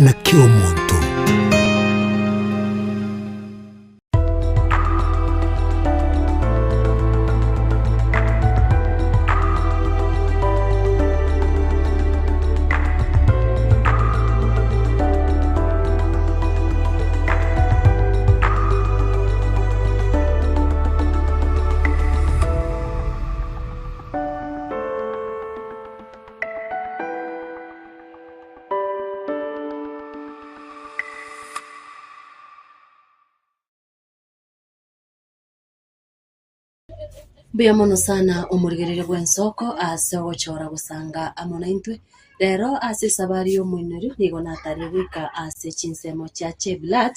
Na kera omonto. Mbuya mono sana omorigereria bw'ensoko ase ogochora gosanga amo naintwe. Rero ase esabari y'omoinori nigo natarire goika ase chinsemo chia Chebilat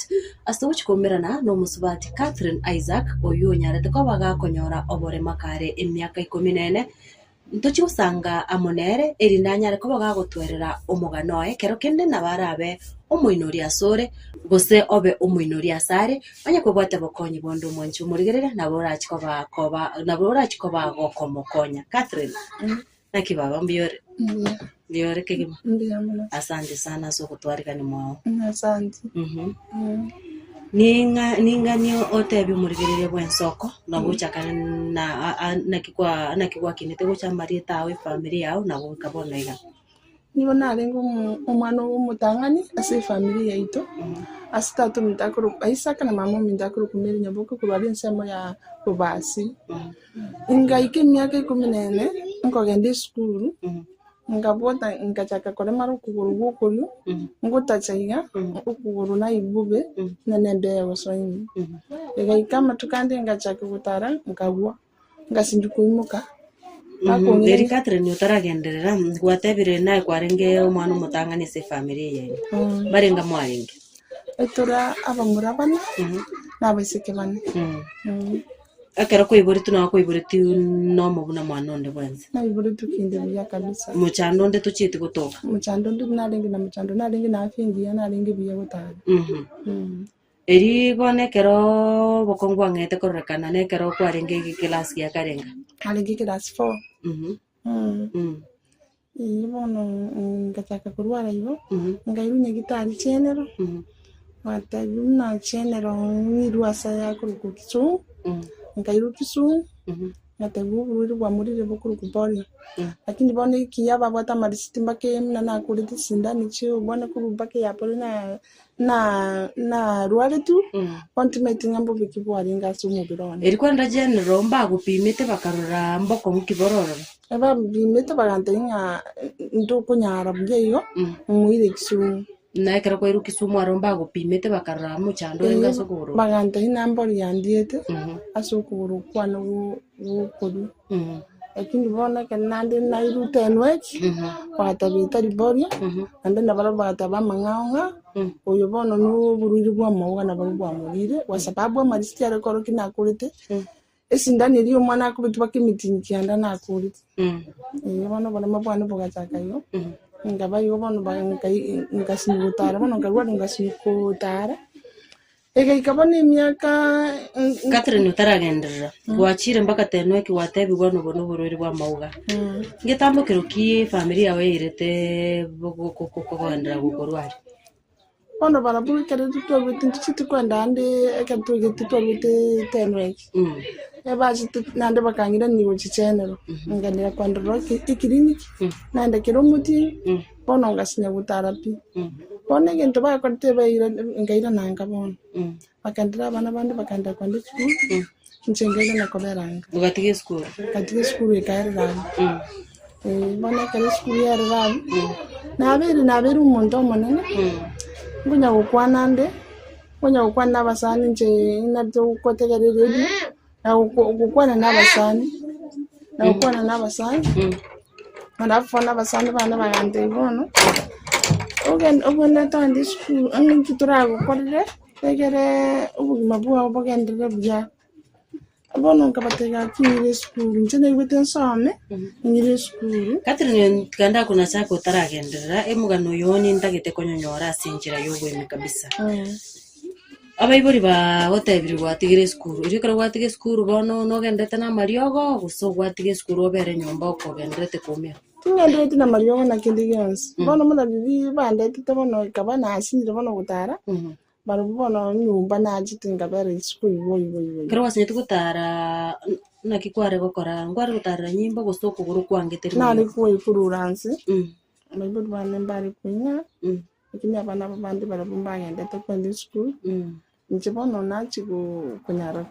ase ogochia koumerana n'omosubati Catherine Isaac oyio onyarete koba gakonyora oborema kare emiaka ikomi na ene Ntochie gosanga amo nere, erinde anyare koba gagotwerera omogano oye, ekero kende nabo arabe omoinori asore, gose obe omoinori asare, onye kobwate obokonyi bonde omwanchi omorigereria, nabo orache koba koba nabo orache koba gokomokonya. Catherine, naki baba mbuya ore? Mbuya. Mbuya ore kegima? Mbuya mono. Asante sana ase ogotwarigania mwao. Asante. Mhm. Ning'a ning'ani otebie omorigereria bw'ensoko, na gochakana na a- a naki kwa naki gwakinete gocha amarieta ao efamiri yao na goika bono iga. Nigo narenge omo omwana omotang'ani ase efamiri yaito, ase tata ominto akorokwa Isaac na mama ominto akorokwa Mary Nyaboke korwa aria ensemo ya Bobasi. Ngaika emiaka ikomi na ene, nkogenda esukuru. Nkabwata nkachaka koremara okogoro gw'okorio, ngotacha iga, okogoro naigwe bobe, buna nembeo egosoa ime. Egaika amatuko ande ngachaka gotara, nkagwa, ngasinchwa koimoka. Bakong'irania. Eri Catherine otaragenderera, gwatebire naye kwarenge omwana omotang'ani ase efamiri eye yaino. Mbarenge mwarenge? Etore abamura bane, na abaiseke bane. Ekero kwaiboretwe nabo kwaiboretwe nomo buna mwana onde bwensi. Naiboretwe kende buya kabisa. Mochando onde tochieti gotoka. Mochando onde narenge na mochando narenge na afya engiya narenge buya gotara. Mhm. Mm. Eri bono ekero obokong'u bwang'ete kororekana na ekero kwarenge ekelasi gia karenga. Narenge class four. Mhm. Mm. Mm. Erio bono ngachaka korwara igo, Mhm. nkairwa nyagitari chenero, Mhm. batebiwa buna chenero ng'irwe ase akorokwa Kisumu, Mm. nkairwa Kisumu, Mhm. ngatebiwa oborwaire bwamorire bokorokwa polio. Mm. Lakini bono ekiya babwate amarisiti mpaka buna nakorete chisindani chia obwana korwa mpaka eya polio na na narwaretwe, Mm. bono timanyeti ng'a mbobe ki bwarenge ase omobere one. Eri kwenda general mbagopimete bakarora mbokong'u ki borororo. Ebabimete bagantebia ng'a ntokonyara buya igo, moire Kisumu. Na ekero kwairwe Kisumu aro mbagopimete bakarora mochando orenge ase okogoro. Bagantebia nambori yandiete ase okogoro kwane gwokorio. Lakini bono ekero naende nairwe Tenwek, bagatebia etari boria, naende nabarabwo bagateba amang'ao ng'a oyo bono noborwaire bw'amauga nabarobwo bwamorire, kwa sababu amarisiti are korokia nakorete. Esindani eria omwana akobetwa mpaka emitinyi kianda nakorete. Ee, bono oboremo bwane bogachaka igo, nkaba igo bono ba- nkai- ngasinywa gotara bono nkarwara ngasinywa kotara, egaika bono emiaka Catherine otaragenderera, gwachire mpaka Tenwek gwatebigwa nobo noborwaire bwa amauga. Ngetambokero ki efamiri yao yairete kogenderera gokorwaria? Bono barabwo ekero twaruete intwe tikwenda ande ekero twaigete twaruete tenwek, ebachete naende bakang'irania gochia chenero, nkagenderera kwenderera ekiriniki, naende kera omotienyi, bono ngasinya gotara pi. Bono egento bakorete baira nkairana nka bono, bakaenderera abana bande bakaenderera kogenda esukuru, inche nkairana kobera nka. Ogatiga esukuru? Ngatiga esukuru ekaerera abwo. Bono ekero esukuru yaerire abwo, nabeire nabeire omonto omonene, nkonya gokwana nde, nkonya gokwana na abasani inche narete gotegerera eredio, na gokwana na abasani, na gokwana na abasani, alafu bono abasani bane bagantebia bono, ogende obwenerete ogende esukuru onye intwe toragokorere, egere obogima bwao bogenderere buya. Bono nkabatebia gaki ng'ire esukuru, inche naigwete nsome, ng'ire esukuru. Catherine kende ako nachaka otaragenderera, emogano oyo nintagete konyonyora ase enchera y'oboime kabisa. Abaibori bagotebire gwatigire esukuru, erio ekero gwatiga esukuru bono nogenderete na amariogo gose ogwatiga esukuru obere nyomba okogenderete koumia? Ting'endereti na mariogo na kende gionsi. Bono buna riria bandetete bono ekaba nasinyire bono gotara, barobwo bono nyomba nachete nkabera isiko igo igo igo igo. Ekero gwasinyete gotara, naki kware gokora? Nkware gotarera nyimbo gose okogoro kwangete Nare rirorio? koikurura nse, abaibori bane mbare koing'a, lakini abana aba bande barobwo mbagendete kogenda esukuru, inche bono nachia konyara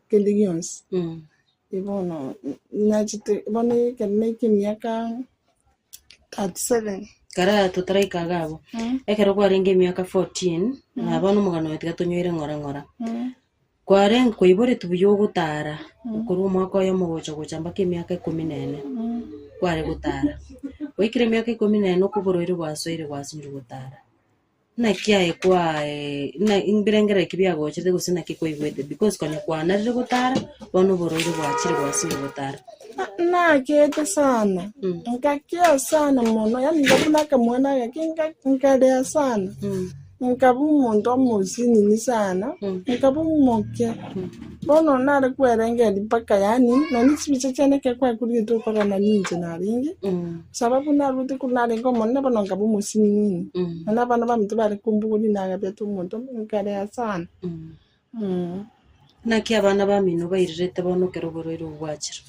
kende gionsi. Bono nachete bono ekero naika emiaka 37. Kara totaraika iga abwo, ekero kwarenge emiaka 14, na bono omogano oyo tiga tonywere ng'ora ng'ora. Kwarenge kwaiboretwe buya ogotara, korwa omwaka oyomo gocha gocha mpaka emiaka ikomi na ene, kware gotara. Gwaikire emiaka ikomi na ene okoborwaire gwasoire gwasinyire gotara. Naki aye kwae na mbirengererio ki biagochete gose naki kwaigwete because konya kwanarire gotara, bono oborwaire bwachire gwasinyire gotara. Nakete sana, nkakia sana mono, yaani buna akamwana agake nkarea sana, nkaba omonto omosinini sana, nkaba omoke. Bono nare kwerengereria mpaka yaani nonye chibicha chiane ekero kwakorire tokorora ninche narenge, Sababu narwete korwa narenge omonene bono nkaba omosinini, na abana baminto bare kombogoria nagabete omonto nkarea sana. Naki abana bamino bairerete bono ekero oborwaire obo bwachire?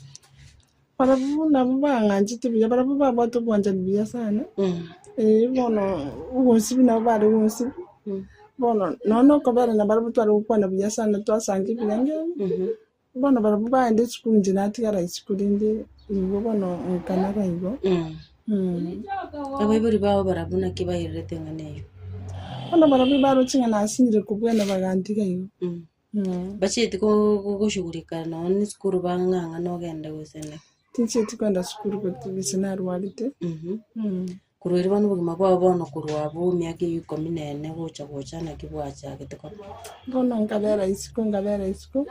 Barabwo nabwo bang'anchete buya, barabwo babwate obwanchani buya sana, eh bono obonsibi nabo bare gonsibia, bono nonya na okobera nabarabwo tware gokwana buya sana twasanga ebirengo ebi. Bono barabwo baenda esukuru, inche natigara isiko rinde igo bono nkanara igo. Abaibori bao barabwo naki bairerete eng'ana eyio? Bono barabwo baroche ng'a nasinyire kobwena bagantiga igo. Bachieti goshughulika nonya na esukuru bang'ang'ana ogende gose naki? Tinchieti kogenda sukuru gose narwarete. Korwa erio bono obogima bwao bono korwa abwo emiaka eyio ikomi na ene gocha gocha naki bwachagete koba. Bono nkabera isiko nkabera isiko,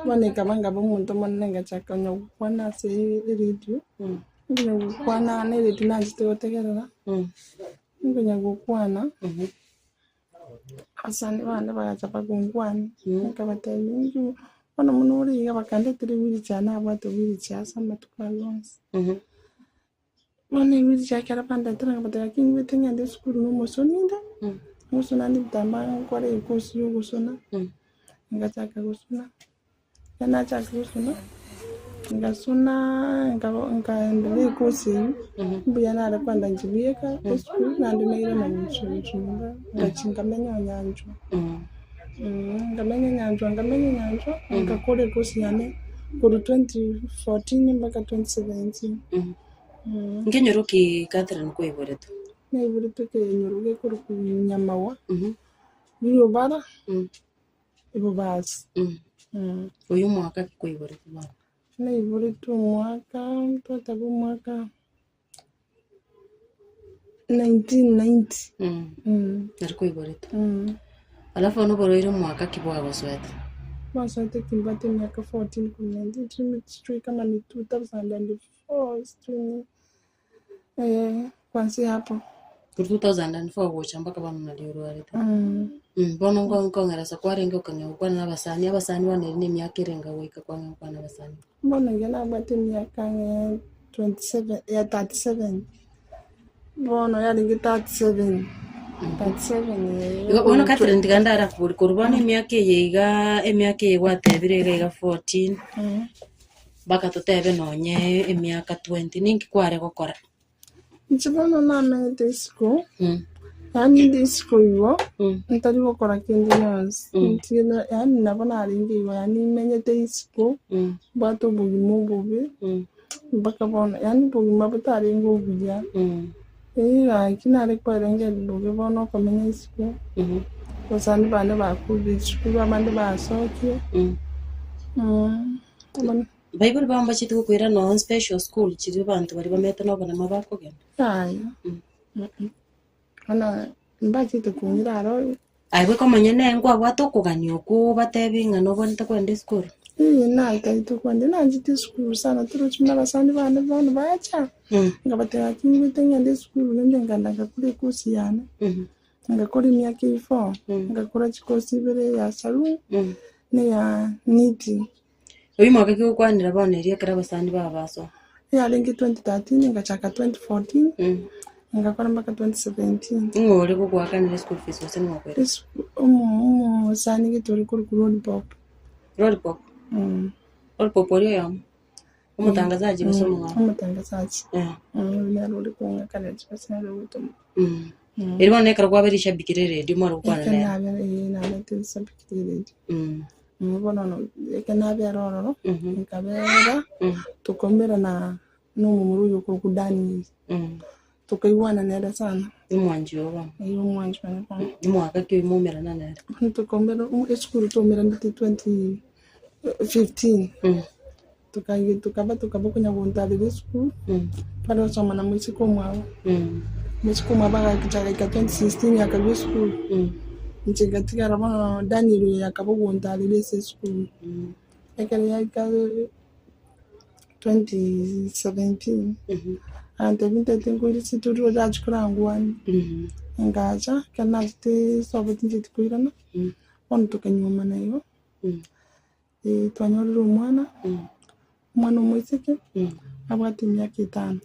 bono ekaba nkaba omonto omonene ngachaka konya gokwana ase eredio, nkonya gokwana na eredio nachete gotegerera, nkonya gokwana, abasani bane bagacha bakongwania, nkabatebia inki bono buna ore iga bakandetera ewheelchair nabwate ewheelchair ase amatuko aywo onsi. Bono ewheelchair ekero bandetera nkabatebia gaki ngwete ng'ende esukuru na omosoni inde, ngosona ande ebitambaa nkore ekosi ya ogosona, ngachaka gosona, ekero nachaka gosona, ngasonaaaa nkaba nkaenderea ekosi eywo, mbuya nare kogenda inche bieka esukuru naende nairana gochia gochia nyomba, ngachia nkamenya onyanchwa, nkamenya onyanchwa nkamenya onyanchwa, ngakora ekosi yane korwa 2014 mpaka 2017. Nkenyoro ki Catherine kwaiboretwe? Naiboretwe ekenyoro gekorokwa Nyamagwa, Riobara, Ibobasi. Oyo omwaka ki kwaiboretwe bono? Naiboretwe omwaka, twateba omwaka 1990. Nari kwaiboretwe. Alafu bono oborwaire omwaka ki bwagosoete? Bwasoete kimbwate emiaka 14 korwa 19 sijui kama ni 2004 sijui ni kuanzia hapo. Korwa 2004 gocha mpaka bono nario orwarete. Bono nkong'eresa kwarenge okang'ea gokwana na abasani, abasani bono eri na emiaka ere enga goika kwang'ea gokwana na abasani. Bono iga nabwate emiaka ang'e 27 ya 37, bono yarenge 37, 37 eh. Igo bono Catherine tiga ndarakobori korwa bono emiaka eye iga, emiaka eye gwatebire iga iga 14, mpaka totebe nonye emiaka 20, ninki kware gokora? Inche bono namenyete isiko, yaani inde isiko igo, ntari gokora kende gionsi, ntige yaani nabo narenge igo yaani nimenyete isiko, mbwate obogima obobe, mpaka bono, yaani obogima botarenge obuya, eeh gaki nare kwerengereria bobe bono okomenya isiko, abasani bane bakorire chisukuru abande basokire, bono. Baibori bao mbachete gokoira nonye special school chiria abanto baria bamete na oborema bakogenda? Yaya, bono mbachete kong'ira aro. Aye bweka omonyene nkwabwate okogania okwo obatebi ng'a nobwenerete kogenda esukuru? Ee, nataete kogenda, nanchete esukuru sana, torochi buna abasani bane bono bacha, nkabatebia gaki ngwete ng'ende esukuru rende nkagenda ngakora ekosi yane, ngakora emiaka eye four, ngakora chikosi ibere eya saloon na eya knitting. Oyio mwaka ki gokwanera bono erio ekero abasani bao basoa? Eyarenge 2013 ngachaka 2014 ngakora mpaka 2017. Ng'o ore gogoakanera eschool fees gose ning'o okoira? Omosani gete ore korokwa Lollipop. Lollipop? Lollipop oria oyomo? Omotangazaji gose omong'ao? Omotangazaji. Nere ore kong'akanera chibesa nere ogotoma. Erio bono ekero kwabeire eshabiki ere eredio mware gokwana Ekero nere. nabere ee nabete eshabiki ere eredio. Bono ekero nabera ororo, nkabera tokomerana na omomura oyo okorokwa Daniel. Tokaigwana nere sana. Omwanchi oo bono. Ee omwanchi one bono. Omwaka ki oyio mwaumerana nere? Bono tokaumera esukuru twaumeranete 2015. Tokaba tokaba konya gontarera esukuru, tware gosoma na moiseke omwabo. Moiseke omwabo agacha agaika 2016 akarua esukuru, inche ngatigara bono Daniel oyo akaba ogontarera ase esukuru. Ekero yaika 2017, agantebia ntaete nkoire chituri roche achia korangwania, ngacha, ekero nachete sobo tincheti koirana, bono tokanyuomana igo. Twanyorire omwana, omwana omoiseke, abwate emiaka etano.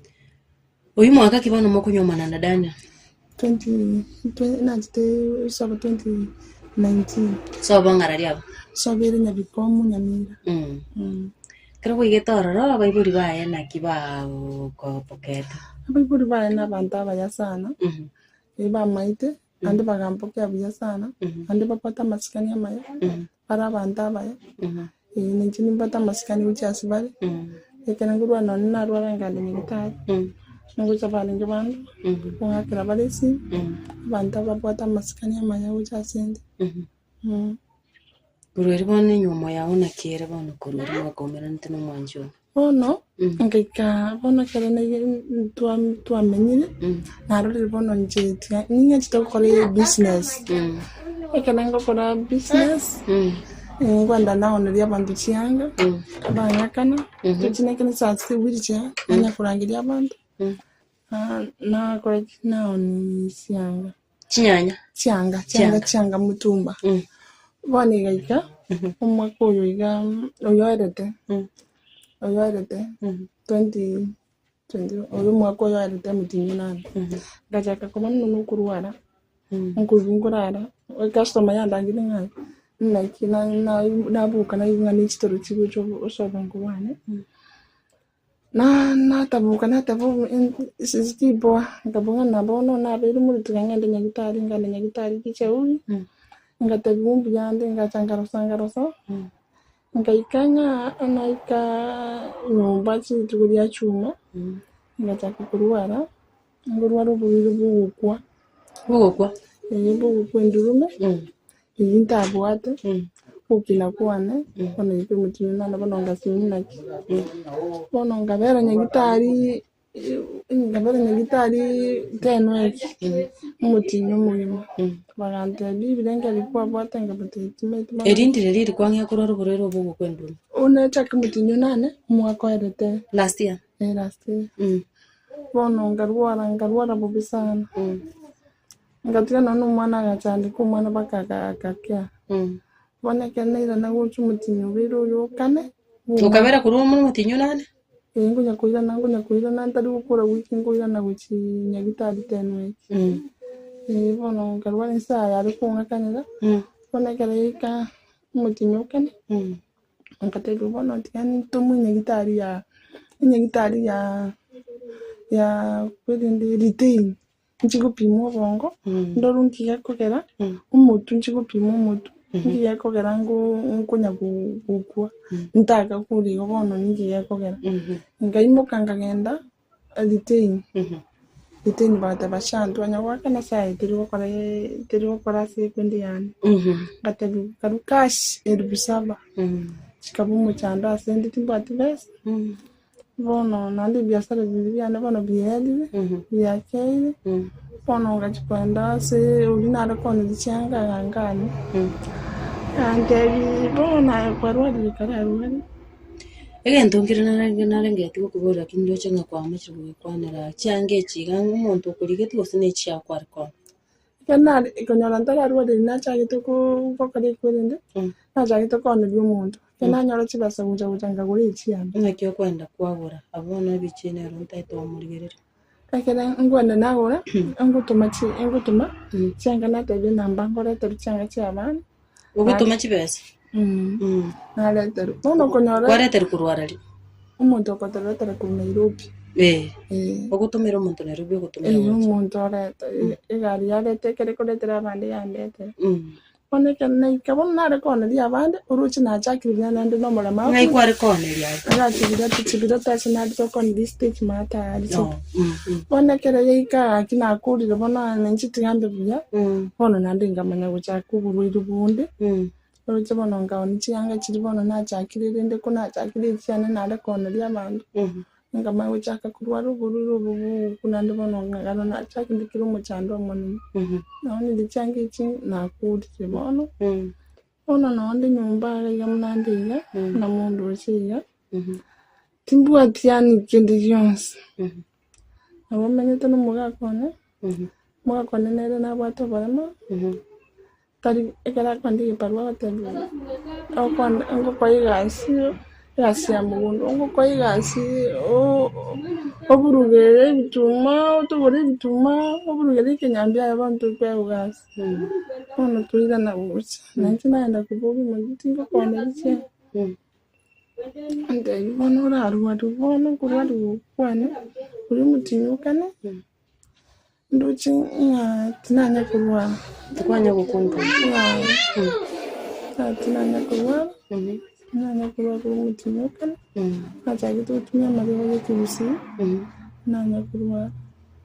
Oyio mwaka ki bono mokonyuomana na Daniel? Nachete sobo 2019. Sobo ng'ara riabo? Sobo ere Nyabikomu Nyamira. Ekero gwaigete ororo abaibori baye naki bagokopokete? Abaibori baye nabanto abaya sana, bamaete, naende bagampokea buya sana, naende babwate amasikani amaya, bare abanto abaya, na inche nimbwate amasikani gochia ase bare, ekero nkorwara nonye narwara nkagenda nyagetari, ngocha barenge bande, kong'akera bare esimi, abanto ababwate amasikani amaya gocha ase inde. Korwa erio bono enywomo yao naki ere bono korwa erio mwakaumeranete na omwanchi oo? Bono ngaika bono ekero twamenyire, narorire bono inche tiga ning'anchete gokora ebusiness. Ekero ngokora business, nkwenda naoneria abanto chianga, bang'akana, tochi nekero nsaachete wheelchair, nanya korangeria abanto, nakora ki? Naonia chianga. Chinyanya. Chianga, chianga, chianga mutumba. Bono igaika, omwaka oyo iga oyoerete, oyoerete 20 20 oyo omwaka oyoerete omotienyi onane, ngachaka koba buna nokorwara, nkoigwa nkorara, ecustomer yandangire ng'a naki na- na- naboka naigwa ng'a ne chitoro chigocha ase obongo bwane. Nataboka nateba tiboa, nkaboka ng'a bono nabeire morito tiga ng'ende nyagetari, nkagenda nyagetari Kijauri, ngatebiwa mbuya ande ngacha nkarosa nkarosa, nkaika ng'a naika nyomba rituko ria chuma, ngachaka korwara, nkorwara oborwaire bwa ogokwa. Bogokwa? Eeh bogokwa endurume. Eyio ntabwate, ogokina kwane, bono naikire omotienyi onane bono ngasimwa naki. Bono nkabera nyagitari nkabera nyagitari ten weeks, omotienyi omogima. Bagantebia ebirengererio kwabwate nkabatebia timanyeti mono. Eri ndire ririkwang'ea korwa oroborwaire obo ogokwa enduro? Nachake omotienyi onane, omwaka oerete. Last year? Eh, last year. Bono nkarwara nkarwara bobe sana. Ngatiga nonya na omwana agachandeka omwana mpaka agakea. Bono ekero nairana gocha omotienyi obeire oyo o kane, Okabera korwa omo omotienyi onane? Ee, nkonya koirana nkonya koirana ntari gokora wiki nkoirana gochia nyagitari ten week. Ee, bono nkarwara ense yare kong'akanera, bono ekero yaika omotienyi o kane, ngatebigwa bono tiga ntomwe nyagitari ya enyagitari ya ya kwerende retain. Inche gopima obongo, ndore nki gekogera omotwe, inche gopima omotwe, nki gekogera nkonya gokwa, ntagakure igo bono ninki gekogera. Nkaimoka nkagenda retain, retain bagateba sha ntwanya goakana saii teri gokora teri gokora ase ekendi yane. Ngatebigwa karue cash elfu saba, chikaba omochando ase inde timbwati besa. Bono naende ebiasara biria biane bono biaerire, biakeire, bono ngachia kogenda ase oria nare kooneria chianga agangania, agantebia bono naye kwarwarire kare arware. Egento nkere narenge narengeretie gokoboria lakini ndoche ng'a kwamachire gogekwanera chianga echi iga omonto okorigetie gose ne echiago kware koonia? Ekero nare konyora ntararwarire nachagete gokora ekwerende, nachagete kooneria omonto. Ekero nanyora chibesa gocha gocha nkagora echiane. Naki okwenda kwagora abwo bono ebichie nero ntaete omorigereria. Ekero nkwenda nagora, ngotoma chi ngotoma chianga natebia enamba nkoreterwa chianga chia abana. Ogotoma chibesa? Nareterwa. Bono okonyora Kwareterwa korwa arari? omonto okotoretera korwa Nairobi. Eh. Eh. Ogotomera omonto Nairobi ogotomera Eh, gocha. omonto oreta, egari yareta ekero ekoretera abande yandetera. Bono ekero naika bono nare kooneria abande, oroche nachakire buya naende nomoremo Ng'ai kware kooneria aye? Iga chibiroti chibiroti ase nare tokooneria estage maate aria No. Bono ekero yaika gaki nakorire bono ninche tiga mbe buya, bono naende nkamanya gochaka oborwaire bonde, oroche bono nkaonia chianga chiria bono nachakire rende ko nachakire echiane nare kooneria abanto, nkamanya gochaka korwara oborwaire obo bwogoku naende bono ng'a nachakire kera omochando omonene. Naonire chianga echi nakorire bono, bono nonde nyomba iga iga buna nde iga, buna monto ase iga, timbwati yaani kende gionsi. Nabo menyete na omogaka one, omogaka one nere nabwate oboremo, tari ekero akoenda egebarua agotebiwa okonde ngokoa egasi, egasi ya mogondo, ngokoa egasi oburugere ebituma, otogore ebituma, oburugere ekenyambi aye bono tokoegwa egasi. Bono toirana gocha, nainche nagenda koboria omonto tingokoneria chianga. Antebi bono orarwariwe bono okorwariwa okwo kwane, oria omotinyokane. Ndoche ng'a tinanya korwara. Tikwanya gokundwa. Yaya, ng'a tinanya korwara, tinanya korwara korwa omotienyi o kane, nachagete gotumia amariogo ya ekegusii, tinanya korwara.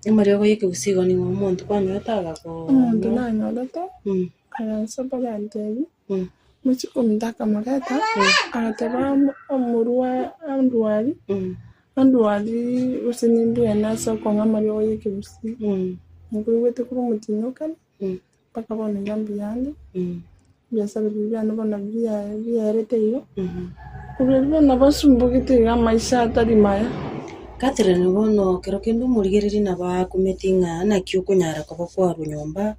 Amariogo ya ekegusii igo ning'o omonto kwanyorete agakoo Omonto nanyorete, agansoa agantebia, mochie kominto akamoreta, agateba omorwa andwari. Andwari gose nimbwene ase okong'a amariogo y'ekegusii, nkoigwete korwa omotienyi o kane, mpaka bono iga mbuya ande, ebiasara ebi biane bono biaerete igo, korwa erio bono nabasumbugete iga amaisha atari maya. Catherine bono kero kende omorigereria nabo akumeti ng'a naki okonyara koba kwarwa nyomba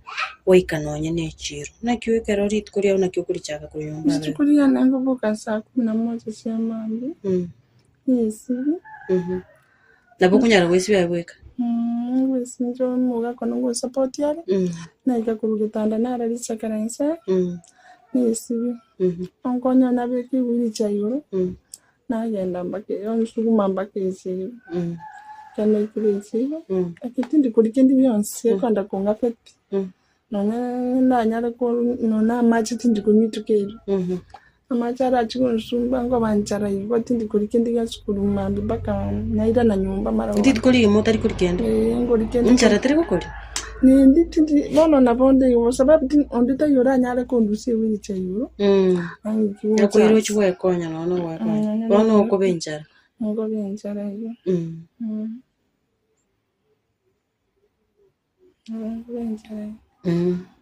gwaika nonye ne echiro. Naki ekero rituko riao naki okorichaka korwa nyomba abe? Rituko riane nkoboka saa kumi na moja chia mambia. Nesibi. Nabo okonyara goesibia aye bweka? Ngoesibia inche omogaka one ngosupport are, naika korwa getanda nara richakera inse, nesibia. Onkonya nabeka ewheelchair igoro, nagenda mpaka onsuguma mpaka echiro. Ekero naikire echiro, eke tindi koria kende gionsi, gekogenda kong'affect pi. Nonya ndanyare nonya amache tindi konywa rituko erio, amache arachie gonsumba nkoba nchara igo tindi koria kende gia sukuru mambia mpaka nairana nyomba mara bono. Rituko rigima otari koria kende? Eeh nkoria kende. Enchara teri gokoria? Nindi tindi bono nabo onde igo sababu tindi onde taiyo oranyare kondusia ewheelchair igoro, ang'ike gocha Nakoira ochie gwekonya nonya na ogwekonya, bono okoba enchara. Nkoba enchara eyio.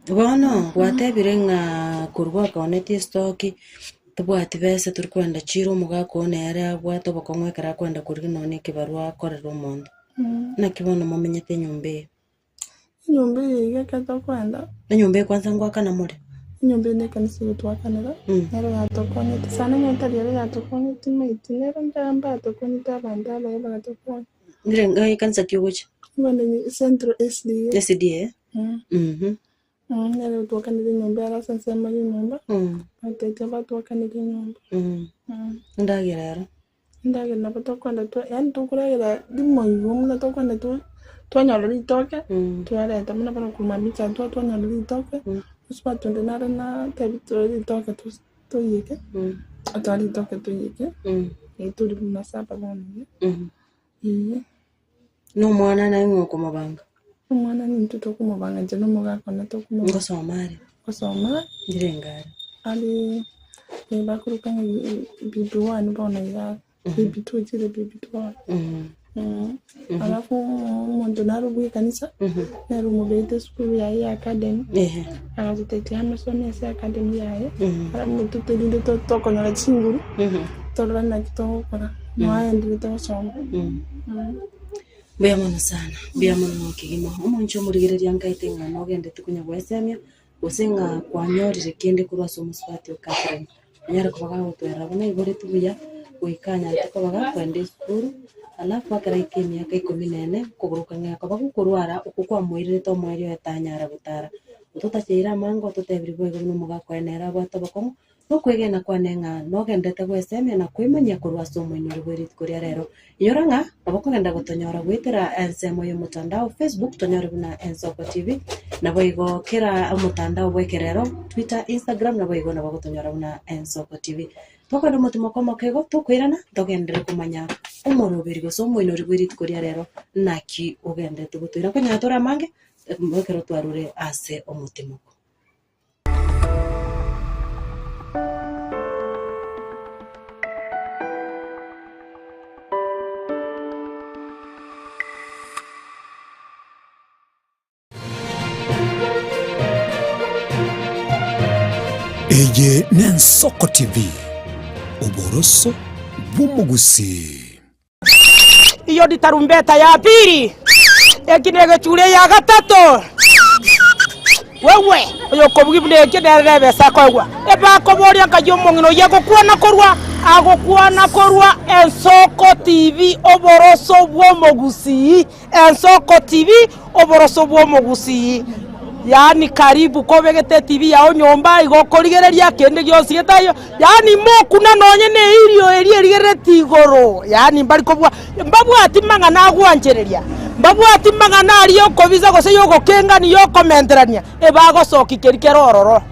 Bono gwatebire ng'a korwa gwakaonetie estoki, tobwati besa tori kogenda chiro omogaka oo nere abwate obokong'u ekero akoenda korigia nonya na ekebarua akorere omonto. Naki bono momenyete enyomba eye? Enyomba eye iga ekero tokoenda. Enyomba eye kwanza ngoakana more? Enyomba eye na ekanisa egotwakanera, nero yatokonyete sana onye tari ero yatokonyete maiti nero ndambe atokonyete abanto abaye bagatokonya. Ngire ng'ai ekanisa ki ogochia? Bono ni Central SDA. SDA? Mm. Mhm. Mm, nere otwakanire enyomba ere ase ensemo ya enyomba, Mm. batetia batwakanire enyomba. Mm. Mm. Endagera ero? Endagera nabo tokoenda twa yaani tokoragera rimo igo buna tokoenda twa twanyora ritoke, Mm. twareta buna bono korwa mamicha intwe twanyora ritoke, Mm. mosubati onde nare natebi tore ritoke tos toiyeke, Mm. otware ritoke toiyeke, Mm. tori buna saba bono iga. Mm. Ee. Na omwana naye ng'o okomobanga? Omwana nintwe tokomobanga inche na omogaka one tokomobanga. Ngosoma are? Ngosoma are. Ndirenge are? Are bakoroka ng'a bb one bono iga are, bb two ochire bb two bono. Alafu omonto nare bwa ekanisa, nere omobegete esukuru yaye ya academy, agatotetia amasome ase academy yaye, alafu rinde tokonyora chinguru. Torore naki togokora, noaenderete gosoma. Mbuya mono sana, mbuya mono kegima. Omonche omorigereria nkaete ng'a nogendete konya gwesemia, gose ng'a kwanyorire kende korwa ase omosubati o Catherine. Anyare koba gagotwerera buna aiboretwe buya, goika anyarete koba gakoenda esukuru, alafu ekero aika emiaka ikomi na ene, okogoro kang'ea koba gokorwara, okwo kwamoirerete omoerio oye tanyara gotara. Ototacheire amange ototebirie boigo buna omogaka oye nere abwate obokong'u, Nokwegena kwane ng'a nogenderete gwesemia na kwemanyia korwa ase omoinori bwe rituko ria rero. Inyora ng'a nabo okogenda gotonyora goetera ensemo y'omotandao Facebook tonyore buna Ensoko TV, naboigo kera omotandao bw'ekerero Twitter, Instagram naboigo nabo ogotonyora buna Ensoko TV. Tokogenda omotimo okomoka igo tokoirana togenderere komanya omoroberi gose omoinori bwe rituko ria rero naki ogenderete gotoira. Okonyora tore amange ekero twarure ase omotimoko. Eye n'Ensoko TV, oboroso bw'omogusii. Iyo ndi tarumbeta ya pili, eki negechure ya gatato. Wewe oyokobugia buna eki nere nebesa akoegwa. Ebakoboria nkai omong'ina oyio agokwana korwa agokwana korwa Ensoko TV oboroso bw'omogusii Ensoko TV oboroso bw'omogusii Yaani karibu kobegete etibi yao nyomba igo okorigereria kende gionsi getaiyo yaani mokuna nonye ne eirio eria erigerereti igoro yaani mbari kobua mbabwati mang'ana agwanchereria mbabwati mang'ana aria okobisa gose ya ogokengania ya okomenterania ebagosokia keria kere ororo.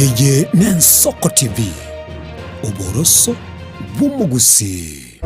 Eye n'Ensoko TV, oboroso bw'omogusii.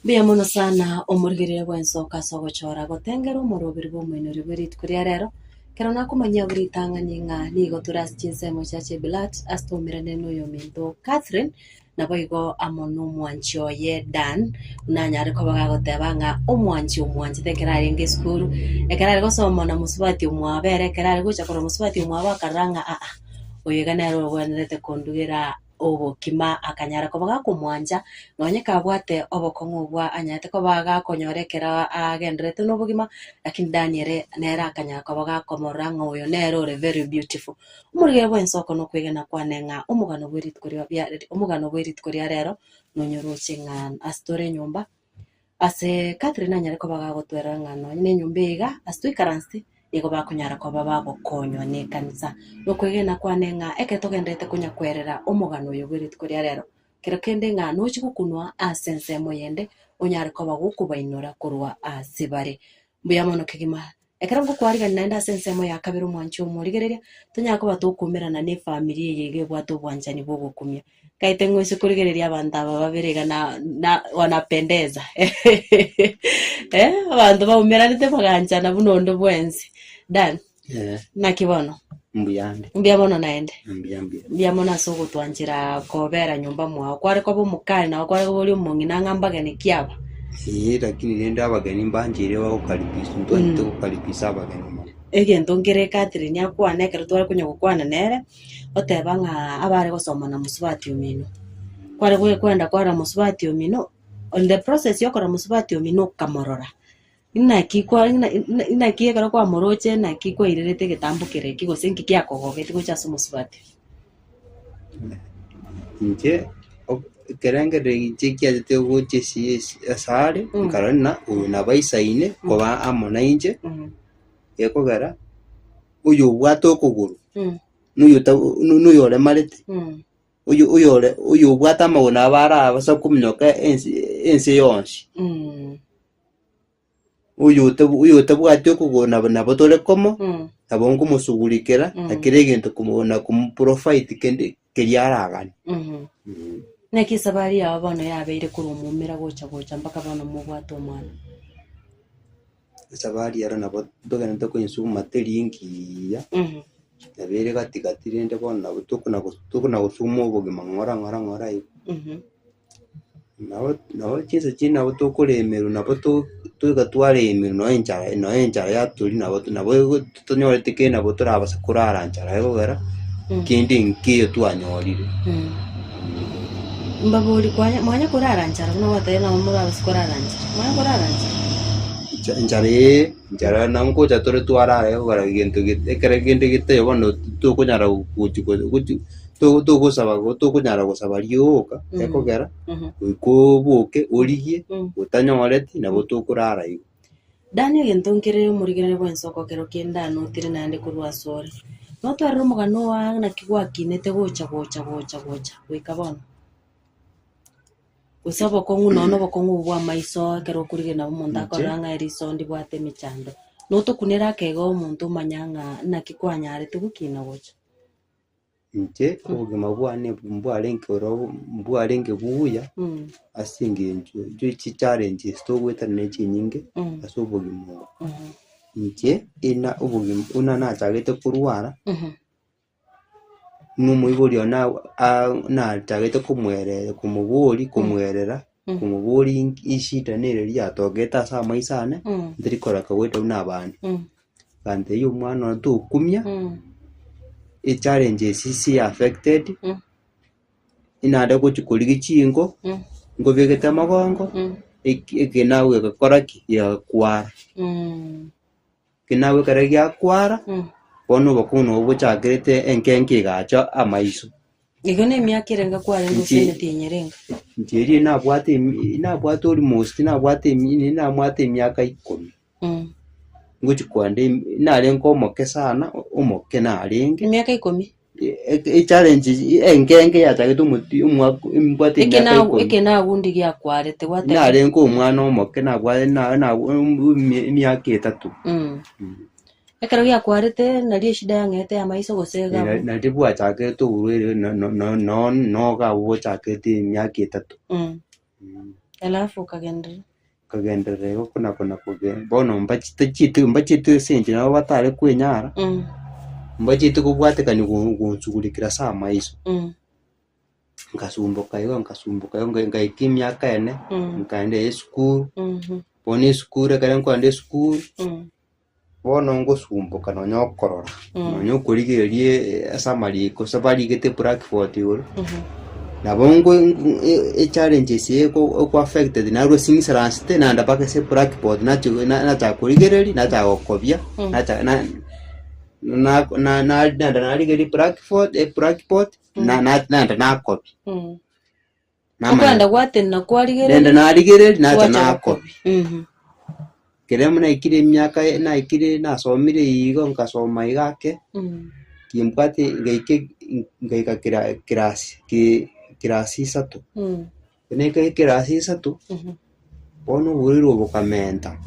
Mbuya mono sana omorigereria bw'ensoko ase ogochora gotengera omoroberi bw'omoinori bwe rituko ria rero, ekero nakomanyia buna ritang'ani ng'a nigo tore ase chinsemo chia Chebilat ase twaumerane na oyominto Catherine, naboigo amo nomwanchi oye Dan, buna anyare koba gagoteba ng'a omwanchi omwanchete ekero arenge esukuru, ekero are gosoma na mosubati omwabo ere ekero are gocha korora mosubati omwabo akarora ng'a aa, oyo iga nere ogwenerete kondugera obokima akanyara koba gakomwancha, nonye kabwate obokong'u obwa anyarete koba gakonyora ekero agendererete nobogima, lakini Daniel nere akanyara koba gakomorora ng'a oyo nere ore very beautiful. Omorwere bwensi oko nokwegena kwane ng'a omogano bwe rituko ria bia omogano bwe rituko ria rero, nonyoroche ng'a ase tore enyomba. Ase Catherine nanyare koba gagotwerera ng'a nonye na enyomba eye iga ase toikaranse nigo bakonyara koba bagokonywa na ekanisa. Nokwegena kwane ng'a ekero togendererete konya kwerera omogano oyo bwe rituko ria rero, kero kende ng'a nochi gokunwa ase ensemo eyende onyare koba gokobainora korwa ase bare. Mbuya mono kegima. Ekero ngokwarigania naende ase ensemo ya kabere omwanchi omorigereria, tonyare koba tokomerana ne efamiri eye iga ebwate obwanchani bw'ogokumia. Nkaete ng'oise korigereria abanto aba babere iga na na wanapendeza eh, abanto baumeranete baganchana buna onde bwensi. Dan, Eh, naki bono? mbuyande Mbuya mono naende. mbuya mbuya Mbuya mono ase ogotwanchera kobera nyomba mwao. Kware koba omokari nabo kware koboria omong'ina ng'a mbageni ki aba? Ee, lakini rende abageni mbancheire bagokaribiswa, ntwanchete gokaribisa abageni mono. Egento nkere Catherine akwane ekero tware konya gokwana nere, oteba ng'a abare gosoma na mosubati omino. Kware goe kwenda kwarora mosubati omino, on the process ya okorora mosubati omino okamorora, inaki kwa ina ina inaki ekero kwamoroche naki kwairerete egetambo kere eki gose nki kiakogogetie gocha ase omosubati oyio? Inche ekerengererio inche kiachete gocha esi esi asare, nkarora ng'a oyo nabo aisaine koba amo nainche, gekogera oyobwate okogoro, na oyota na oyoremarete, oyo oyore oyobwate amagoro nabo arabasa kominyoka ense ense yonsi. Oyotabwati okogoro nabo nabo tore komo, nabo nkomosugurikera na kera egento komo na komoprovide kende keria araganie. Naki esabari yao bono yabeire korwa omomera gocha gocha mpaka bono mobwate omwana? Esabari ero nabo togenderete koyesuguma teri engiya, nabo ere gati gati rende bono nabo tokona tokona gosuguma obogima ng'ora ng'ora ng'ora igo. Nabo nabo chinsa chinde nabo tokoremerwa nabo to. Toika twaremirwe nonya enchara nonya enchara yatoria nabo nabo tonyorete kende nabo torabase korara nchara egokera kende nkeiyo twanyorire. Mbabori kwanya mwanya korara nchara buna gwatebire nabo morabase korara nchara, mwanya korara nchara? Ncha enchara eye enchara nabo ngocha tore twarara egokera egento gete ekere kende getaiyo bono tokonyara gochi gochi togosaba tokonyara gosaba rioka ekogera goika oboke origie otanyoreti nabo tokorara igo. Dani egento nkere omorigereria bw'ensoko kero kende anotire naende korwa asore. Notwarire omogano oo aa naki gwakinete gocha gocha gocha gocha goika bono. Gose obokong'u nonye na obokong'u obwo bw'amaiso ekero okorigereria nabo omonto akorora ng'a eriso ndibwate emechando. Notokunere ake igo omonto omanya ng'a naki kwanyarete gokina gocha. Inche obogima bwane mbwarenge oro mbwarenge buya ase eng'encho inche chichallenges togoetana ne chinyinge ase obogima obo. Inche ina obogima buna nachagete korwara, buna omoibori one nachagete komoerera komoboria komoerera komoboria inki eshida nere yatokete ase amaiso ane, ntari korora kawaida buna abande. Agantebia omwana one tokumia, echallenges ase affected, inande gochia korigia chinko, nkobegete mogongo, eki eke nawe gegakora ki? Gegakwara. Eke nawe ekero giakwara, bono obokong'u nabo bochakerete enkenke egacha amaiso. Igo nemiaka erenga kwarenge Inche- gose emetienyi erenga? Inche erio nabwate emi nabwate almost nabwate emi nabwate emiaka ikomi. Ngochia kogenda narenge omoke sana, omoke narenge. Emiaka ikomi? Echallenge enkenge yachagete omoti omwaka mbwate Eke emiaka na ikomi. eke nagundi giakwarete gwateba. Narenge omwana omoke nabwate na- na emiaka etato. Ekero giakwarete nario eshida yang'ete y'amaiso gose iga abwo? Nario bwachakete oborwaire no- no- no- no- noga abwo bochakete emiaka etato. Alafu okagenderera. Nkagenderera igo kona kona koge bono mbachete chitu mbachete ase enchera nabo batare kwenyara, mbachete kobwatekania go gonsugurikera ase amaiso. Nkasumboka igo nkasumboka igo nka nkaika emiaka ene, nkaenda esukuru, bono esukuru ekero nkoenda esukuru. Bono ngosumboka nonya okorora, nonya okorigereria ase amariko ase barigete blackboard igoro, nabo ngo echallenges eye eko affected narwa ase ng'isaransete naenda mpaka ase blackboard nachia nachaka korigereria nachaka gokobia nacha na na na naenda narigereria blackboard eblackboard na na naenda nakobia. Namanya Okoenda gwatenena kwarigereria. Nende narigereria nacha gwacha nakobia. Mhm. Ekero naikire emiaka naikire nasomire igo nkasoma iga ake, kimbwate ngaika ngaika kera kerasi ki kerasi isato. Ekero naika ekerasi isato, bono oborwaire obo bokamenta,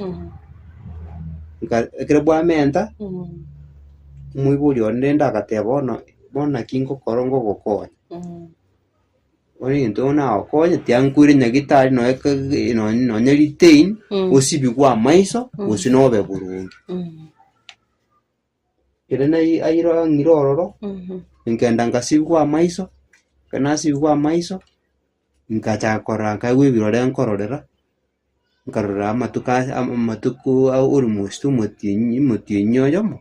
nka ekero bwamenta, omoibori one rende agateba bono bono naki ngokora ngogokonya. Bono egento nagokonye tiankoire nyagetari nonya ke nonye retain, osibigwe amaiso gose nobe boronge. Ekero nai aira ang'ire ororo, nkenda nkasibigwa amaiso, ekero nasibigwa amaiso, nkachaka korora nkaigwa ebirore nkororera, nkarora amatuko aya amatuko almost omotienyi omotienyi oyomo.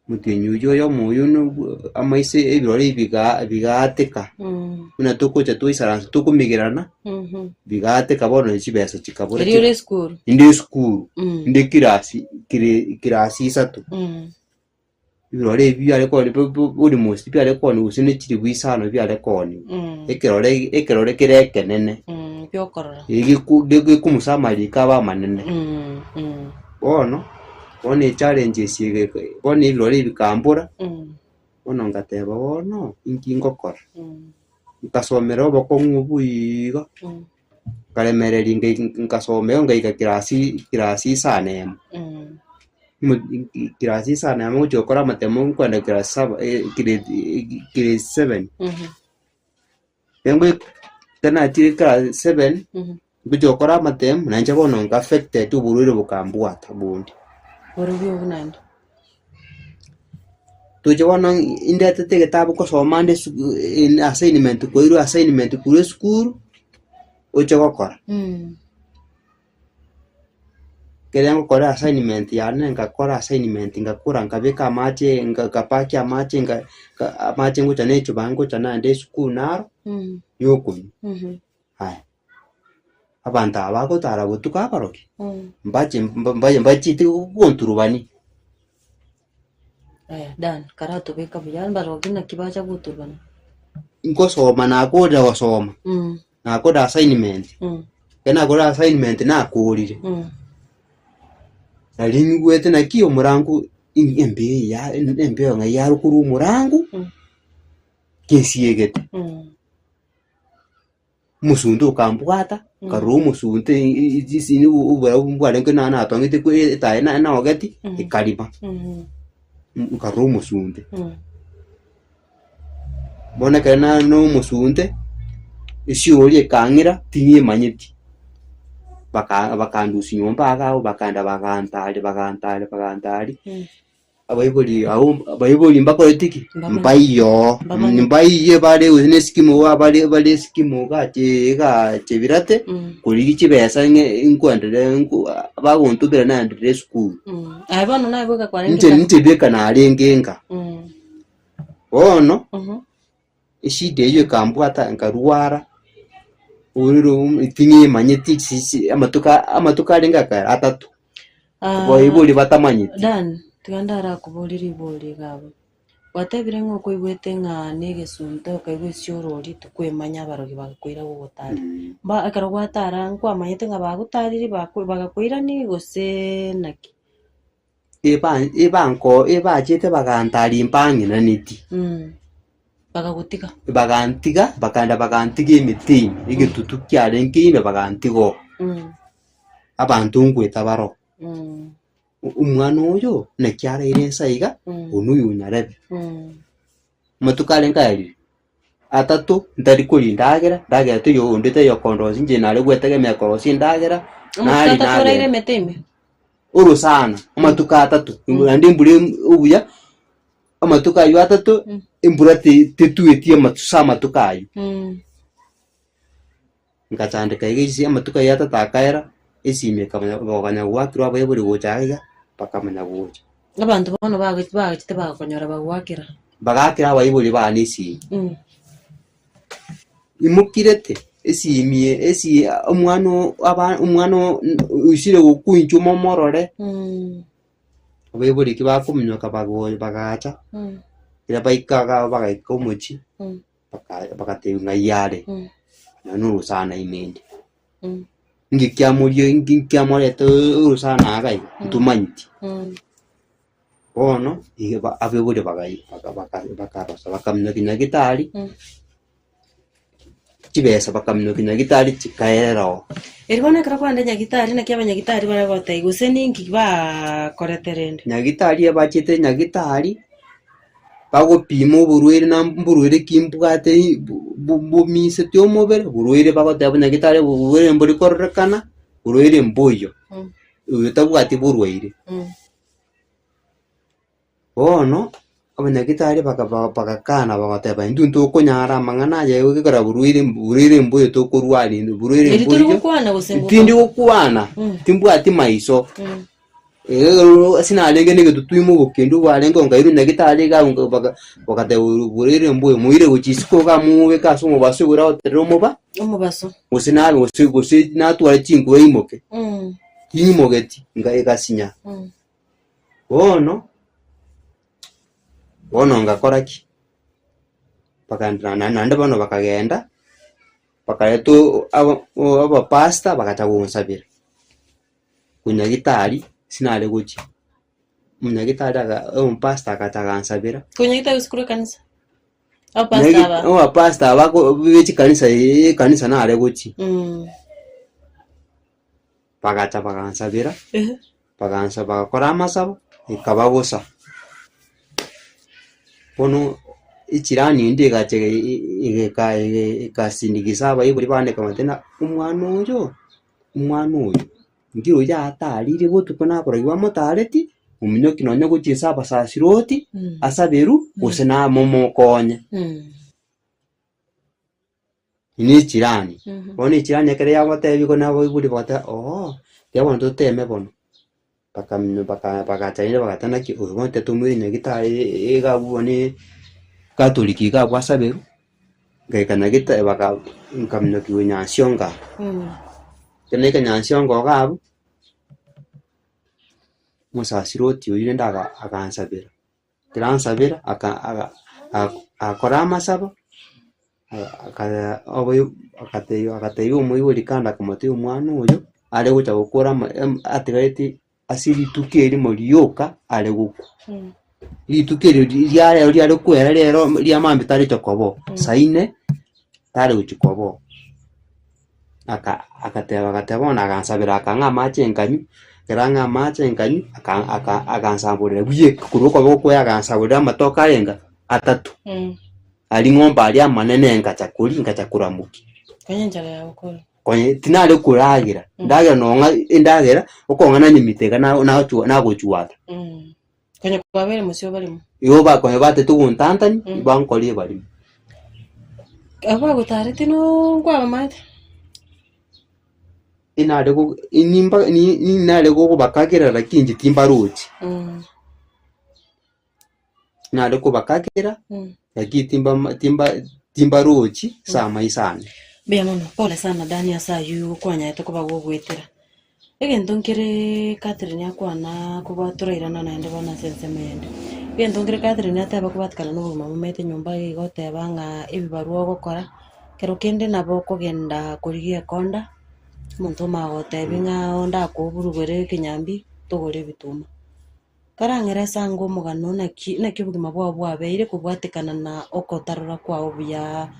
Omotienyi oyio oyomo oyio nobwo amaiso ebirori ebi biga bigaateka, buna togocha twaisaransa tokomigerana, bigaateka bono chibesa chikabora Erio ore esukuru. inde esukuru, inde kirasi kire kirasi isato. Ebirori ebi biare koonia bo bo almost biare koonia gose ne chilifu isano biare koonia, ekerore ekerore kere ekenene, Biokorora. egeku gekomusa amariko abe amanene. Bono. Bono echallenges ege bono ebirori bikambora, bono ngateba bono inki ngokora? Nkasomera obokong'u obwo igo, nkaremereria ngai nkasoma igo ngaika kirasi kirasi isano emo, kirasi isano emo ngochia gokora amatemo nkoenda kirasi saba grade grade seven. Ekero nachire class seven, ngochia gokora amatemu, nainche bono nka affected oborwaire bokambwata bonde. Borobwo obwo naende. Toche bono indetete egetabu nkosoma nde esuku assignment koirwa assignment korwa esukuru, oche gokora. Ekere ngokora assignment yane ngakora assignment ngakora nkabeka amache nga- ngapakia amache nga nga amache ngocha na echuba ngocha naende esukuru naro, yokonywa. Aya, abanto aba bagotara botuko abarogi, mbache mba- mbaye mbachiete gonturubani. Aya Dan, karatobeka buya, mbarogi naki bacha goturubana? Ngosoma nakorire gosoma. Nakore assignment, ekero nakore assignment nakorire, nari nyigwete naki omorango embeo eye ya embeo ng'ai yare korwa omorango, kesiegete. Omosunte okambwata, nkarora omosunte oborabu mbwarenge na natongete etaya naogeti, ekarima, nkarora omosunte. Bono ekero nare na omosunte, esiori ekang'ira tinyemanyeti, baka bakandusia nyomba iga abwo bakaenda bagantaria bagantaria bagantaria, abaibori abwo abaibori mbakoreti ki? Mbaiyoo, mbaiyo bare gose na eskimu iga bare bare eskimu iga igaa chebirate, korigia chibesa ng'e nkoenderea nko bagontomera naenderere esukuru. Aye bono naye bweka kwarenge Inche inche bweka narenge nka. Bono eshida eyio ekambwata nkarwara, ororo ting'emanyeti sisi amatuko amatuko arenge akare atato, abaibori batamanyeti. Dan, tiga ndarakoborie ribori iga abwo. Gwatebire ng'a okoigwete ng'a na egesunte okaigwa esiorori tokwemanya abarogi bagakoira gogotara. Mba ekero gwatara nkwamanyete ng'a bagotarire bako bagakoirani gose naki? Ebachete bagantaria mbang'inaneti. Bagagotiga. Bagantiga, bakaenda bagantiga emete ime, egetutu kiarenge ime bagantiga oo. Abanto ngoeta baroo. Omwana oyo naki araire ense aiga, one oyo onyarebe. Amatuko arenge ayarire, atato ntari koria endagera, endagera teiyo onde taiyo okondosia inche nare gwetegemea korosia endagera, Amatuko nari atato oraire nagenda. emete ime? Orosana amatuko atato, naende embura obuya, amatuko aywo atato, embura te- tetueti amatuso amatuko aywo. Ngachandeka iga ase amatuko aywo atato akaera, esimi ekamanya bakanya goakirwa abaibori gocha iga iga, bakamanya gocha. Abanto bono bago- bagachete bagakonyora bagoakera. Bagaakera abaibori bane esimi. Imokirete esimi esi omwana oo aba omwana oo oisire gokwa inchuo momorore, abaibori ekio bakominyoka bago bagacha, ekero baika iga bagaika omochie, baka bagatebiwa ng'ai are, nonya na orosana ime ende. Inki kiamoria inki kiamoreta orosana iga iga, ntomanyeti. Bono iga ba abaibori bagai baka baka bakarosa bakaminyokia nyagetari, chibesa bakaminyokia nyagetari chikaerera oo. Erio bono ekero kwaenda nyagitari naki abanyagitari bare gotebia gose ninki baakorete rende? Nyagitari ebachete nyagitari, bagopima oborwaire na mborwaire ki mbwate bu- bomiseti omobere, borwaire bagoteba nyagitari oborwaire mbori kororekana, borwaire mboiyo, oyo tabwati borwaire. Bono abanyagitari bagakana bagateba, intwe ntokonyara amang'ana aya egekogera borwaire borwaire mboyo tokorwaria borwaire Eri tori mboiyo, gokwana gose ngokwana? tindi gokwana, timbwati maiso. Ase narenge na egetutu ime obokendu bwarenge nkairwa nyagitari iga bagateba borwaire mboyo moire gochia isiko iga mobeke ase omobaso igoro agoterere omoba, Omobaso. gose nabe gose gose natware chinkuru aimoke. Tinyimogeti, egasinya. Bono, bono ngakora ki? Bakaenda na naende bono bakagenda, bakareta o- aba abapastor bagacha gonsabera, konyagitari sinare gochia, omonyagitari aga omopastor agacha agansabera. Konyagitari gose korwa ekanisa? Abapastor aba? Abapastor aba be chikanisa ekanisa nare gochia. Bagacha bagansabera, bagansa bagakora amasabo, ekaba bosa. Bono echirani ende egacha egeka ekasindigisa abaibori bane ekabatebia ng'a omwana oyo, omwana oyo, inki oyo atarire botuko nabarobwo bamotareti, ominyoki nonye gochia ase abasasiroti, asaberwe, gose namomokonye. Ne echirani, bono echirani ekero yagotebiwa na abaibori bagateba ooh, tiga bono toteme bono. Bakamino baka bagacha rende bagateba naki oyo bono titomoire nyagetari iga abwo bono katoliki iga abwo asaberwe, ngaika nyagetari baka nkaminyokiwa nyansionga. Ekero naika nyansionga iga abwo, omosasiroti oywo rende aga agansabera, ekero ansabera aka aga agakora amasabo, aka oboyo agatebia agatebia omoibori kando akamotebia omwana oyo, are gocha gokora ama atigareti ase rituko erimo rioka are gokwa. Rituko erio ri riarero riare kwera rero ria mambia tarecha koba oo, saa inne tare gochia koba oo. Aka agateba agateba bono agansabera akang'a amache nkanywa, ekero ang'a amache nkanywa, aka aka agansamborera buya korwa okoboko kwaye agansaborera amatoke arenga atato. Aria ng'ombe aria amanene ngacha koria, ngacha koramokia. Konya enchara yago kore. Konya tinare koragera, ndagera nong'a endagera, okong'ana nyimite iga na- nachwa nagochwata. Konya kwabeire mosio obarimo. Igo ba konya batete gontantania, bankore ebarimo. Abwo bagotaretie noo nkwabamaete. Inare go nimba ni- ninare gokobakagera lakini inche timbarochi. Nare kobakagera, lakini timba timba timbarochi ase amaiso ane. Mbuya mono, pole sana Dani ase ayio kwanyarete koba gogoetera. Egento nkere Catherine akwana koba torairana naende bono ase ensemo eyende. Egento nkere Catherine ateba kobatikana na obogima momete nyomba iga oteba ng'a ebibarua ogokora, kero kende nabo okogenda korigia ekonda, omonto omanye gotebia ng'a onde akoburugere ekenyambi togore ebituma. Karang'ere ase ango omogano naki naki obogima bwao bwabeire kobwatekana na okotarora kwao buya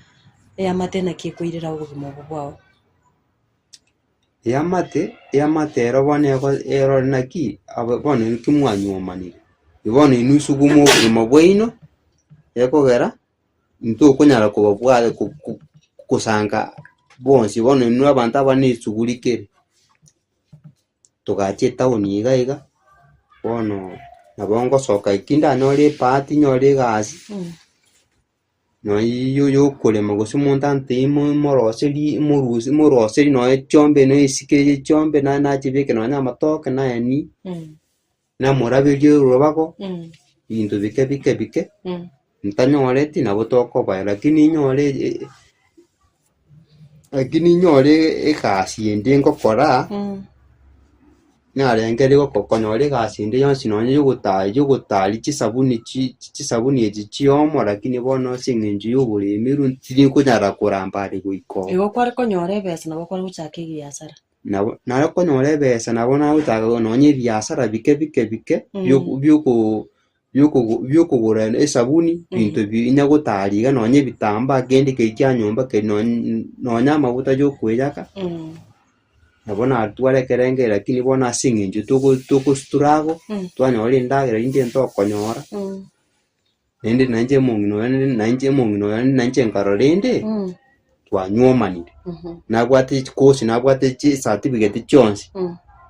eamate naki ekoirera obogima obo bwao. Eamate, eamate ero bono ego erore naki abe bono inki mwanywomanire, bono inwe isugume obogima bwaino, ekogera ntokonyara kobabwa ko ko kosanga bonsi, bono inwe abanto aba na esuguri kere. Togacha etaoni iga iga, bono nabo ngosoka eki ndanyore ebahati nyore egasi, nonya ya okorema gose omonto antebie mo moroseri morusi moroseri nonya chiombe nonya esike ye chiombe na nachibeke nonya amatoke naenie, namoraberie orobago, ebinto bike bike bike, ntanyoreti nabo tokobaya lakini inyore lakini inyore egasi ende ngokora, narengereria goko konyora egasi ende yonsi nonye ya ogota ya ogotaria chisabuni chi chisabuni echi chiomo lakini bono ase eng'encho ya oboremerwa tiri konyara koramba are goika oo. Igo kware konyora ebesa nabo kware gochaka ebiasara. Nabo nare konyora ebesa nabo nagochaka nonye ebiasara bike bike bike bioku biokoo biokogo biokogora esabuni, ebinto ebi onya gotaria iga nonye ebitambaa kende keria kia nyomba keria nonye nonye amaguta ya okoeyaka, nabo natwara ekerengerio lakini bono ase eng'encho togo togostruggle, twanyora endagera rinde ntokonyora, naende nainche omong'ina oyo nainche omong'ina oyo nainche nkarora rende, twanywomanire, nabwate chikosi nabwate chicertificate chionsi,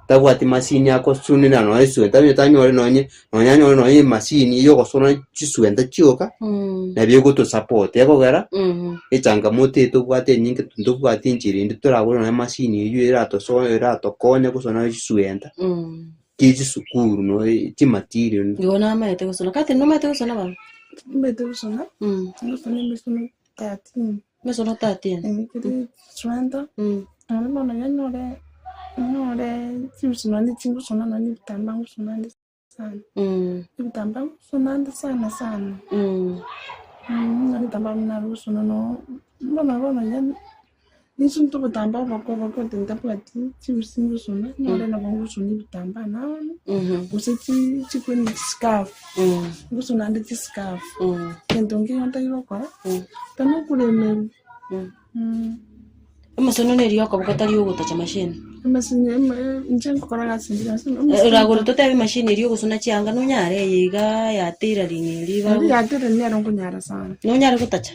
tabwati machine agosunera nonye eswenta onye tanyore nonye nonye anyore nonye emachine ya ogosona chiswenta chioka, nabio egotosupport ekogera echangamoto eye tobwate enyinge ntobwati enchera ende toragore nonye emachine eywo eratoso eratokonye gosona chiswenta, chie chisukuru nonye chimaterial. Igo namaete gosona, Catherine nomanyete gosona baba? Nimanyete gosona, ngosona emesono 13. Emesono 13. Ekere chiswenta, nonye bono nyore nyore chiusi nonye chingosona nonye ebitambaa ngosona ande sana, ebitambaa ngosona ande sana sana, ebitambaa buna nabigosona no bono bono yaani ninche obotambaa oboke oboke oti ntabwati chiusi ngosona, nyore nabo ngosona ebitambaa naonia, gose chi chikweni chiscarf, ngosona ande chiscarf, egento nkeiyo ntari gokora, tari okoremerwa. Omosono neri okoboko tari ogotacha machine. Emachine eme inche nkokora egasi ende yonsi Oragore totebi machine eria ogosona chianga nonyare eye igaa ya tailoring eria Eria bago ya tailoring nero nkonyara sana. nonyare gotacha?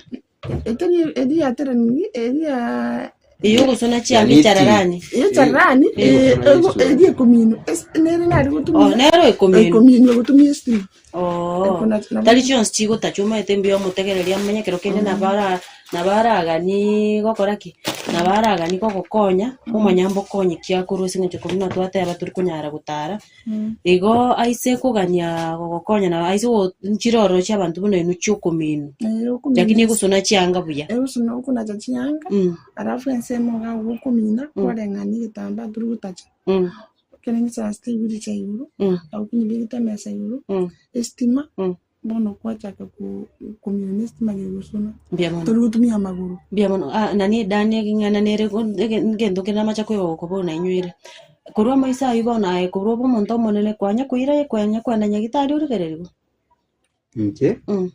Etari eria ya tailoring eria Eye ogosona chianga Yani echararani. echararani Eh, ego eria ekominwa ase nere nare Oh, gotumia nero ekominwa. ekominwa egotumia estima. Oo, Ekona nabo tari chionsi chigotacha omanyete mbuya omotegereri amanye ekero kende nabo ara. Nabo araganie gokora ki? Nabo araganie gogokonya, omanye mbokonye ki akorwa ase eng'encho korwa buna twateba tori konyara gotara, igo aise kogania gogokonya nabo aise go nchire ororo chia abanto buna inwe chia okominwa, lakini egosona chianga buya. Egosona okonacha chianga, alafu ensemo iga ogokomina, kwareng'ania egetambaa tori gotacha. Ekero ngisasete ebiri chia igoro, agokunyibegete emesa igoro, estima. Bono kwachaka komina nesitima gegosona, Mbuya mono. tori gotumia amagoro. Mbuya mono. Ah, nani edani eng'ana nere go- ege- ngento kende namache koigwa gokobua nainywere. Korwa amaiso aywo bono aye korwa obe omonto omonene kwanya koira kwanya kwenda nyagetari origererigwe? Inche, Mm.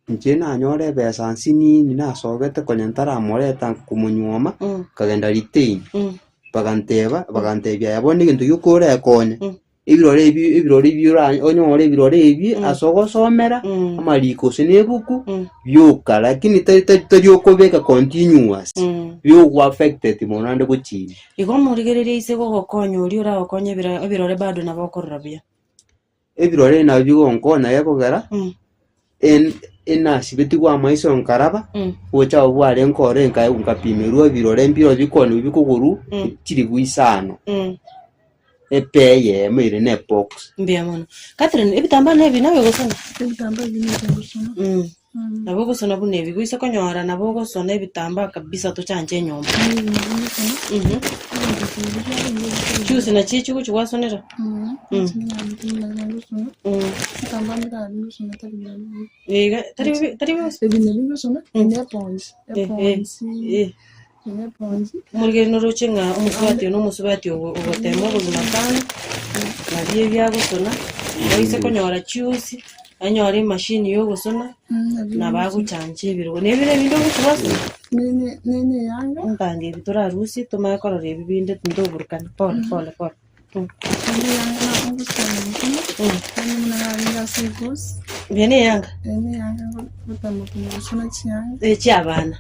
inche nanyora ebesa nsinini nasogete konya ntaramoreta komonyuoma, Mm. nkagenda retain, Mm. baganteba bagantebia aye bono egento gioka orekonye. Mm. Ebirore ebi ebirore ebi ora onyore ebirore ebi ase ogosomera amariko gose na ebuku bioka lakini tari tari tari okobeka continuous biogo affected mono naende gochia ime. Igo omorigereria ise gogokonya oria oragokonye ebira ebirore bado nabo okorora buya. Ebirore nabio bigonkonya gekogera en enasibetigwe amaiso nkaraba, obochabo bwarenge ore nka nkapimerwa ebirore mbiro bikoni bikogorwa chilifu isano. Epe eyemo ere ne ebox. Mbuya mono. Catherine, ebitambaa na ebi nabe ogosona? Ebitambaa ebi nigo ngosona. Nabo ogosona buna ebi, goise konyora nabo ogosona ebitambaa kabisa tochanche enyomba. Ebi nabo ngosona. Ebinto ebi biarenge ebikoro. Chiusi nachio echi ogochi gwasonera? Echi nabo ngosona. Ebitambaa mbirabe ngosona tari birabe. Iga, tari bibe tari bibe Ebi nabio ngosona, ne eponji, eponji. Omorigereria noroche ng'a omosubati oyo nomosubati ogotema obogima sana, nabio ebi agosona, oise konyora chiusi, anyore emashini ya ogosona, nabo agochancha ebirogo. Na ebire ebinde ogochi gwasona, ntange ebi torarusie tomanye korora ebi binde ntoburukani pole pole pole. Mbuya ne eyanga? Echiabana.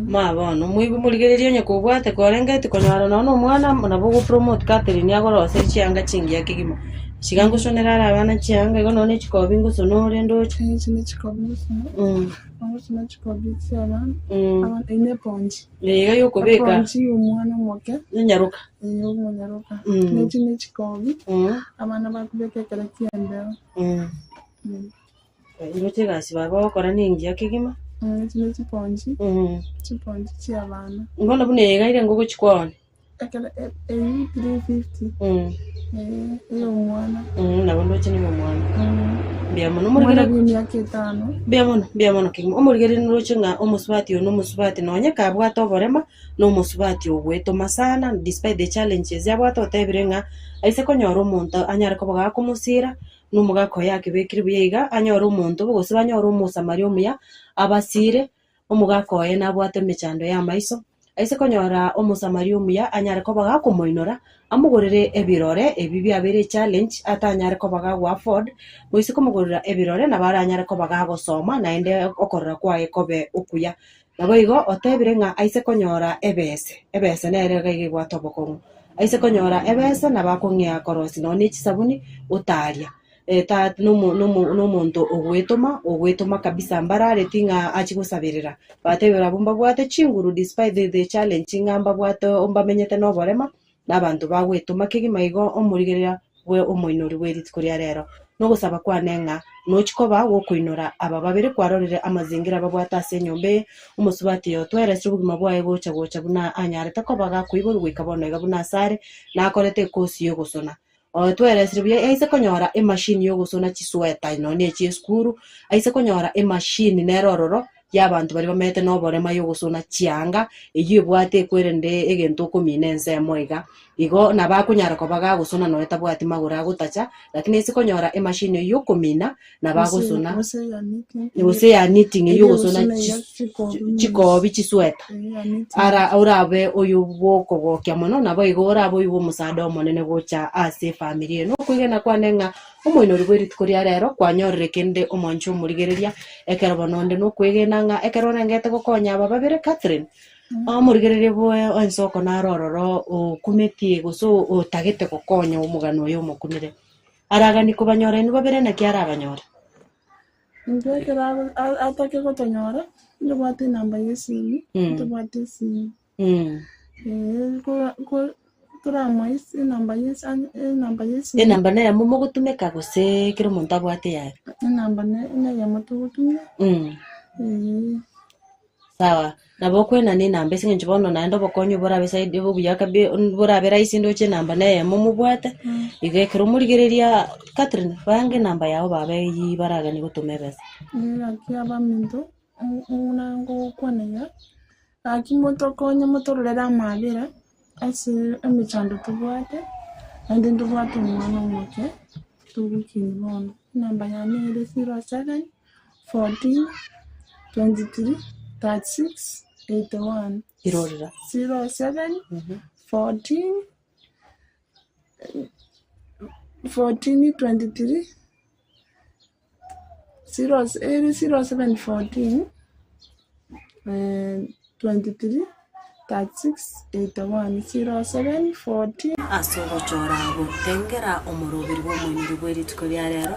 Ma bono moigwe morigererie onye kobwate korengeti konyora nonya na omwana nabo ogopromote Catherine agoroserie chianga chingiya kegima. Iga ngosonera are abana chianga igo nonya ne chikobi ngosona ore ndoche. Iga yokobeka Eponji y'omwana omoke enyaroka. eye omonyaroka Mm. nechi ne chikobi Mm. abana bakobeka ekero ki'embeo. Ndoche egasi baba ogokora nengiya kegima. Echi ne chiponji, chiponji chi'abana. Bono buna eye iga ere ngogochi kwane. Ekero eyio 350 ey'omwana. Nabo ndoche nigo omwana. Mbuya mono Omwana omorigereria. bw'emiaka etano. Mbuya mono, mbuya mono kegima. Omorigereria noroche ng'a omosubati oyo nomosubati nonye kabwate oborema, nomosubati ogwetoma sana despite the challenges abwate otebire ng'a aise konyora omonto anyare koba gakomosira, na omogaka oye akebekire buya iga, anyore omonto gose banyore omosamaria omuya, abasire, Omogaka oye nabwate emechando y'amaiso, aise konyora Omosamaria omuya anyare koba gakomoinora, amogorere ebirore ebi biabeire echallenge atanyare koba gago afford, moise komogorera ebirore nabo aranyare koba gagosoma naende okorora kwaye kobe okuya. Naboigo otebire ng'a aise konyora ebese, ebese nere iga iga ebwate obokong'u, aise konyora ebese nabo akong'ea korosia nonya ne chisabuni otaria. Nomonto ogwetoma, ogwetoma kabisa mbarareti ng'a achie gosaberera. Batebire abwo mbabwate chinguru despite the challenge ng'a mbabwate mbamenyete na oborema, na abanto bagwetoma kegima igo omorigereria bwe omoinori bwe rituko ria rero. Nogosaba kwane ng'a nochie koba gokoinora aba babere kwarorire amazingira babwate ase enyomba eye, omosubati oyo otweresire obogima bwaye gocha gocha buna anyarete koba gakoiborwa goika bono iga buna asare, nakorete ekosi yogosona. Otweresire buya aise konyora emashini y'ogosona chisweta nonya ne chi'esukuru, aise konyora emashini nere ororo y'abanto baria bamenyete noborema y'ogosona chianga, eyio ebwate ekwerende egento okomina ensemo iga. Igo nabo akonyara koba gagosona nonya tabwati magoro agotacha, lakini aise konyora emashini eyio yokomina, nabo agosona Gose ya knitting. gose ya knitting eyio ogosona Eyio ogosona chikobi. chikobi chisweta. Eyio ya knitting. Ara orabe oyo bw'okogokia mono, naboigo orabe oyo bw'omosaada omonene gocha ase efamiri eye. Nokwegena kwane ng'a omoinori bwe rituko ria rero kwanyorire kende omwanche omorigereria, ekero bono onde nokwegena ng'a ekero orengete gokonya aba babere Catherine, omorigereria bwe ensoko naro ororo okumetie gose otagete gokonya omogano oyo omokunire. Araganie kobanyora inwe babere naki arabanyore? Intwe ekero atake gotonyora. Ntobwate enamba ya esimi, ntobwate esimi. Eh, ko- ko- toramoe ase enamba ya esi- anye- enamba ya esimi. Enamba neyemo mogotumeka gose kera omonto abwate eyaye? Enamba ne- neyemo togotumia, eh. Sawa, nabo okwenana enamba ase eng'encho bono naende obokonyi borabe side obuya kabi borabe rahisi ndoche enamba neyemo mobwate, igo ekero omorigereria Catherine, banga enamba yago baba eywo baraganie gotoma ebesa. Gaki abaminto, buna ngokwana iga, gaki motokonye motororere amabera ase emechando tobwate, naende ntobwate omwana omoke, togokina bono. Enamba yane ere 07 14 23 36 81. Irorera. 07 14 14 23 zero ere 07 14 23 36 81 07 14. Ase ogochora gotengera omoroberi bw'omoinori bwe rituko ria rero,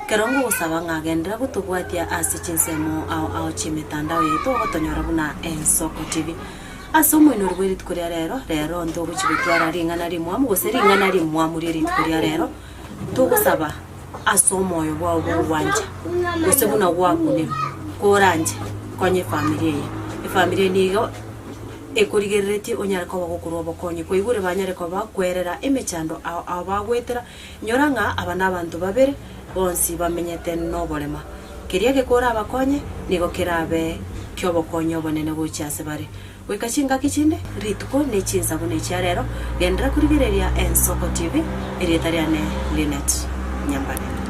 kero ngogosaba ng'a genderera gotobwatia ase chinsemo ao ao chi'emetandao yaito ogotonyora buna Ensoko TV. Ase omoinori bwe rituko ria rero, rero ntogochia gotwara ring'ana rimwamu gose ring'ana rimwamu rie rituko ria rero, togosaba ase omoyo bwao bw'ogwancha, gose buna gwakunirwe, koranche konya efamiri eye. Efamiri eye nigo ekorigereretie onyare koba gokorwa obokonyi. Kwaigure banyare koba kwerera emechando ao ao bagoetera, inyora ng'a aba nabanto babere bonsi bamenyete noborema. Keria gekorabakonye nigo kerabe ki'obokonyi obonene gochia ase bare. Goika chingaki chinde, rituko ne chinsa buna echia rero, genderera korigereria Ensoko TV, erieta riane Linet Nyambane.